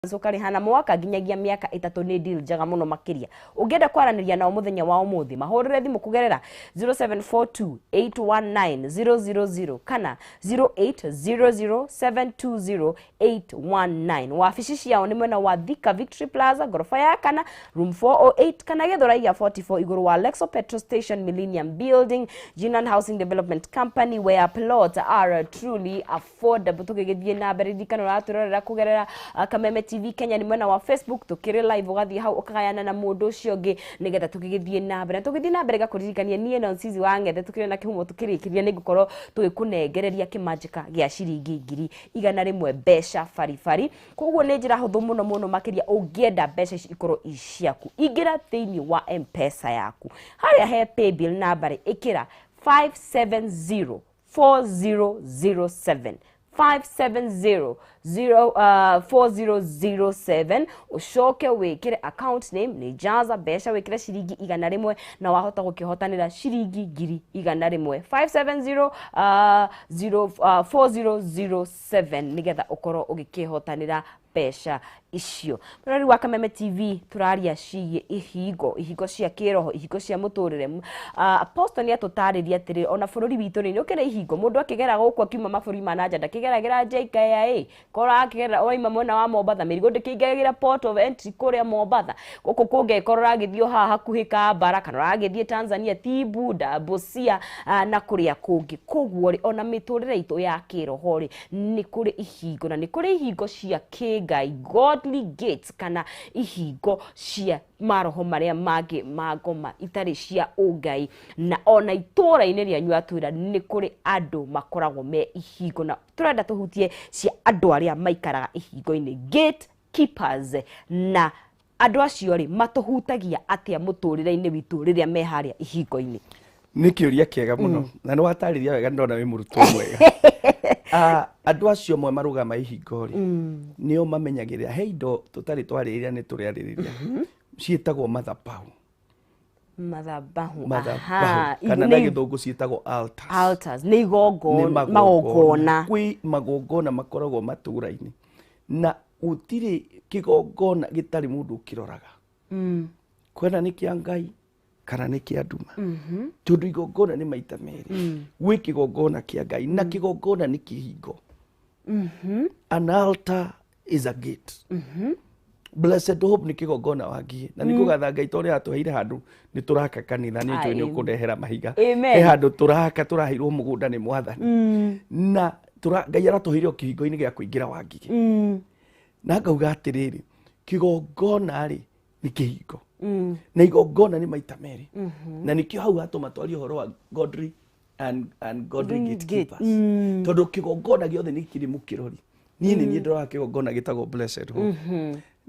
Ũkarĩha na mwaka nginyagia mĩaka 3. Nĩ deal njega mũno makĩria. Ũngĩenda kwaranĩria nao mũthenya wa ũmũthĩ, mahũrĩre thimũ kũgerera 0742 819 000 kana 0800 720 819. Wabici ciao nĩ mwena wa Thika Victory Plaza, ngoroba ya kana, room 408, kana Gĩthũrai ya 44, igũrũ wa Lexo Petrol Station, Millennium Building. Jinan Housing Development Company, where plots are truly affordable. Tũgĩgĩthiĩ na mbere, ririkana ũratũrorera kũgerera Kameme TV Kenya, nĩ mwena wa Facebook tũkĩrĩ live. Ũgathiĩ hau ũkagayana na mũndũ ũcio ũngĩ nĩgetha tũgĩgĩthiĩ na mbere. Tũgĩthiĩ na mbere, gakũririkania niĩ na Nsizi wa Ng'ethe tũkĩrĩ na kĩhumo. Tũkĩrĩkĩria, nĩ ngũkorwo tũgĩkũnengereria kĩmanjĩka gĩa ciringi 100,000 mbeca baribari. Koguo nĩ njĩra hũthũ mũno mũno makĩria. Ũngĩenda mbeca ici ikorwo i ciaku, ingĩra thĩinĩ wa M-Pesa yaku, harĩa he paybill number ĩkĩra 570 4007, 570 4007, ucoke wikire account name nĩ Jaza mbeca, wikire ciringi 100, na wahota gũkĩhotanĩra ciringi 100,000. 570 0 4007 nigetha ũkorwo ũgĩkĩhotanĩra mbeca icio. Mũrori wa Kameme TV, tũraria ciĩgiĩ ihingo, ihingo cia kĩroho, ihingo cia mũtũrĩre. Apostle nĩ atũtarĩria atĩrĩ, ona bũrũri witũ nĩ ũkĩrĩ ihingo. Mũndũ akĩgera gũkũ akiuma mabũrũri ma nanja ndakĩgeragĩra JKIA, korwo akĩgerera waima mwena wa Mombatha, mĩrigo ndĩkĩingagĩra port of entry kũrĩa Mombatha. Gũkũ kũngĩkorwo ũragĩthiĩ o haha hakuhĩ Kambara, kana ũragĩthiĩ Tanzania, Tibuda, Busia, na kũrĩa kũngĩ. Koguo rĩ, ona mĩtũrĩre itũ ya kĩroho rĩ, nĩ kũrĩ ihingo, na nĩ kũrĩ ihingo cia kĩngai, godly gates, kana ihingo cia maroho marĩa mangĩ ma ngoma itarĩ cia ũngai. Na ona itũũra-inĩ rĩanyu, atwĩra nĩ kũrĩ andũ makoragwo me ihingo, na tũrenda tũhutie cia andũ arĩa maikaraga ihingo-inĩ, gatekeepers. Na andũ acio rĩ, matũhutagia atĩa mũtũrĩre-inĩ witũ rĩrĩa me harĩa ihingo-inĩ? Nĩ kĩũria kĩega mũno, na nĩ watarĩria wega, ndona wĩ mũrutwo mwega. Andũ acio amwe marũgama ihingo rĩ, nĩo mamenyagĩrĩra he indo tũtarĩ twarĩrĩria, nĩ tũrĩarĩrĩria, ciĩtagwo mathabahu. Mathabahu. Mathabahu. Kana na gĩthũngũ ciĩtagwo altars. Altars nĩ igongona. Nĩ magongona. Kwĩ magongona makoragwo matũra-inĩ, na gũtirĩ kĩgongona gĩtarĩ mũndũ ũkĩroraga kwena nĩ kĩa Ngai kana nĩ kĩa nduma, tondũ igongona nĩ maita merĩ. Gwĩ kĩgongona kĩa Ngai, na kĩgongona nĩ kĩhingo. An altar is a gate. Blessed Hope nĩ kĩgongona wangie, na nĩ kũgatha Ngai tondũ atũheire handũ nĩ tũraka kanitha. Nĩ njũĩ nĩ ũkũndehera mahiga. Amen. He handũ tũraka, tũraheirwo mũgũnda nĩ Mwathani, na Ngai aratũheire o kĩhingo-inĩ gĩa kũingĩra Wangigĩ. Na ngauga atĩrĩrĩ, kĩgongona rĩ, nĩ kĩhingo, na igongona nĩ maita merĩ, na nĩkĩo hau hatũma twarie ũhoro wa godly and godly gatekeepers, tondũ kĩgongona gĩothe nĩ kĩrĩ mũkĩrori. Niĩ nĩ niĩ ndoraga kĩgongona gĩtagwo Blessed Hope.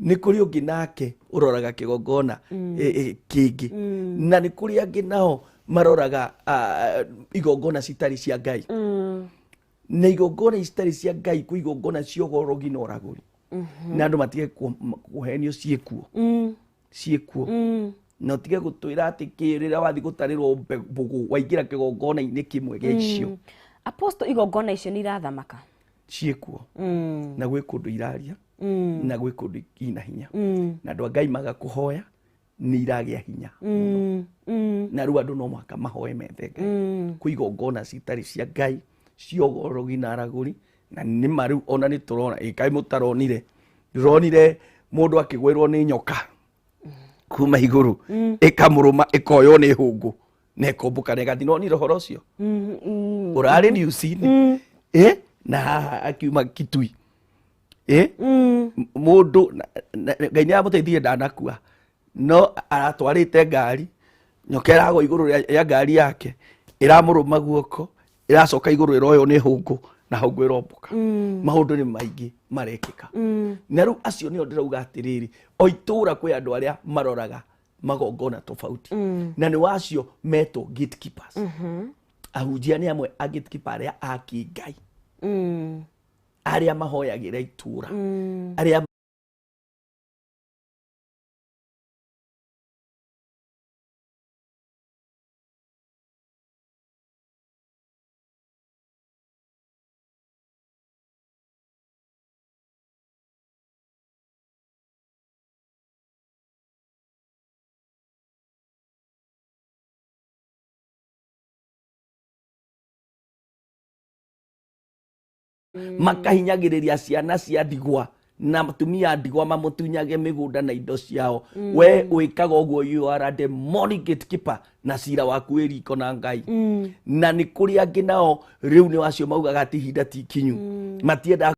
Nĩ kũrĩ ũngĩ nake ũroraga kĩgongona kĩngĩ, na nĩ kũrĩ angĩ nao maroraga igongona citarĩ cia Ngai. Na igongona citarĩ cia Ngai, kwĩ igongona cia ũgorogi na ũragũri, na andũ matige kũhenio, ciĩkuo, ciĩkuo. Na ũtige gũtwĩra atĩ kĩ rĩrĩa wathiĩ gũtarĩrwo mbũgũ waingĩra kĩgongona-inĩ kĩmwe gĩa icio. Apostle, igongona icio nĩ irathamaka? Ciĩkuo, na gwĩ kũndũ iraria, na gwĩ kũndũ ina hinya, na andũ a Ngai maga kũhoya nĩ iragĩa hinya mũno. Na rĩu andũ no mũhaka mahoe methe Ngai. Kwĩ igongona citarĩ cia Ngai, cia ũgorogi na aragũri, na nĩma rĩu ona nĩ tũrona ĩ kaĩ mũtaronire, ndĩronire mũndũ akĩgwĩrwo nĩ nyoka kuma igũrũ, ĩkamũrũma, ĩkoywo nĩ hũngũ na ĩkombũka na ĩgathiĩ. Nonire ũhoro ũcio ũrarĩ news-inĩ ĩ, na haha akiuma Kitui ĩ mũndũ Ngai nĩ amũteithirie ndanakua, no aratwarĩte ngari, nyoka ĩragwa igũrũ rĩa ngari yake, ĩramũrũma guoko, ĩracoka igũrũ, ĩroywo nĩ hũngũ, na hũngũ ĩrombũka. Maũndũ nĩ maingĩ marekĩka, na rĩu acio nĩo ndĩrauga atĩrĩrĩ, o itũũra kwĩ andũ arĩa maroraga magongona tofauti, na nĩ wacio metwo gatekeepers. Ahunjia nĩ amwe a gatekeeper arĩa a kĩngai, arĩa mahoyagĩra itũũra, arĩa Makahinyagĩrĩria ciana cia ndigwa na atumia a ndigwa, mamũtunyage mĩgũnda na indo ciao. We wĩkaga ũguo, you are a demonic gatekeeper, na cira waku wĩ riko na Ngai. Na nĩ kũrĩ angĩ nao rĩu nĩ wacio maugaga atĩ ihinda ti ikinyu, matiendaga.